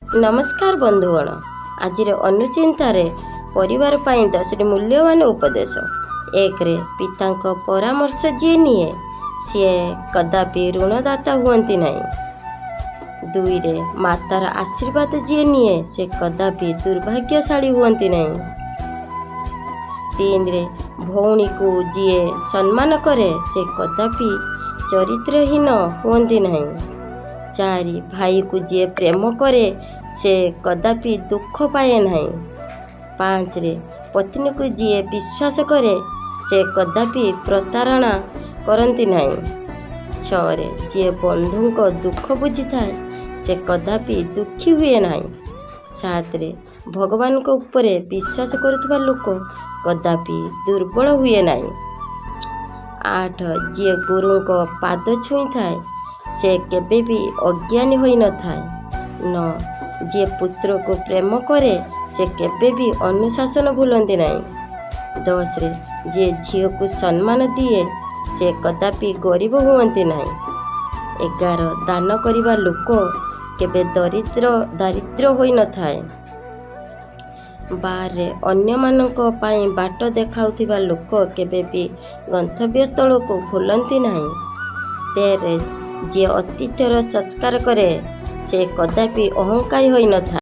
ନମସ୍କାର ବନ୍ଧୁଗଣ, ଆଜିର ଅନୁଚିନ୍ତାରେ ପରିବାର ପାଇଁ 10ଟି ମୂଲ୍ୟବାନ ଉପଦେଶ। 1ରେ, ପିତାଙ୍କ ପରାମର୍ଶ ଯିଏ ନିଏ, ସିଏ କଦାପି ଋଣଦାତା ହୁଅନ୍ତି ନାହିଁ। 2ରେ, ମାତାର ଆଶୀର୍ବାଦ ଯିଏ ନିଏ, ସେ କଦାପି ଦୁର୍ଭାଗ୍ୟଶାଳୀ ହୁଅନ୍ତି ନାହିଁ। 3ରେ, ଭଉଣୀକୁ ଯିଏ ସମ୍ମାନ କରେ, ସେ କଦାପି ଚରିତ୍ରହୀନ ହୁଅନ୍ତି ନାହିଁ। 4, ଭାଇକୁ ଯିଏ ପ୍ରେମ କରେ, ସେ କଦାପି ଦୁଃଖ ପାଏ ନାହିଁ। 5ରେ, ପତ୍ନୀକୁ ଯିଏ ବିଶ୍ୱାସ କରେ, ସେ କଦାପି ପ୍ରତାରଣା କରନ୍ତି ନାହିଁ। 6ରେ, ଯିଏ ବନ୍ଧୁଙ୍କ ଦୁଃଖ ବୁଝିଥାଏ, ସେ କଦାପି ଦୁଃଖୀ ହୁଏ ନାହିଁ। 7ରେ, ଭଗବାନଙ୍କ ଉପରେ ବିଶ୍ୱାସ କରୁଥିବା ଲୋକ କଦାପି ଦୁର୍ବଳ ହୁଏ ନାହିଁ। 8, ଯିଏ ଗୁରୁଙ୍କ ପାଦ ଛୁଇଁଥାଏ, ସେ କେବେ ବି ଅଜ୍ଞାନୀ ହୋଇନଥାଏ। 9, ଯିଏ ପୁତ୍ରକୁ ପ୍ରେମ କରେ, ସେ କେବେ ବି ଅନୁଶାସନ ଭୁଲନ୍ତି ନାହିଁ। 10ରେ, ଯିଏ ଝିଅକୁ ସମ୍ମାନ ଦିଏ, ସେ କଦାପି ଗରିବ ହୁଅନ୍ତି ନାହିଁ। 11, ଦାନ କରିବା ଲୋକ କେବେ ଦାରିଦ୍ର ହୋଇନଥାଏ। 12ରେ, ଅନ୍ୟମାନଙ୍କ ପାଇଁ ବାଟ ଦେଖାଉଥିବା ଲୋକ କେବେ ବି ଗନ୍ତବ୍ୟସ୍ଥଳକୁ ଭୁଲନ୍ତି ନାହିଁ। 13ରେ, ଯିଏ ଅତିଥିର ସତ୍କାର କରେ, ସେ କଦାପି ଅହଙ୍କାରୀ ହୋଇନଥାଏ।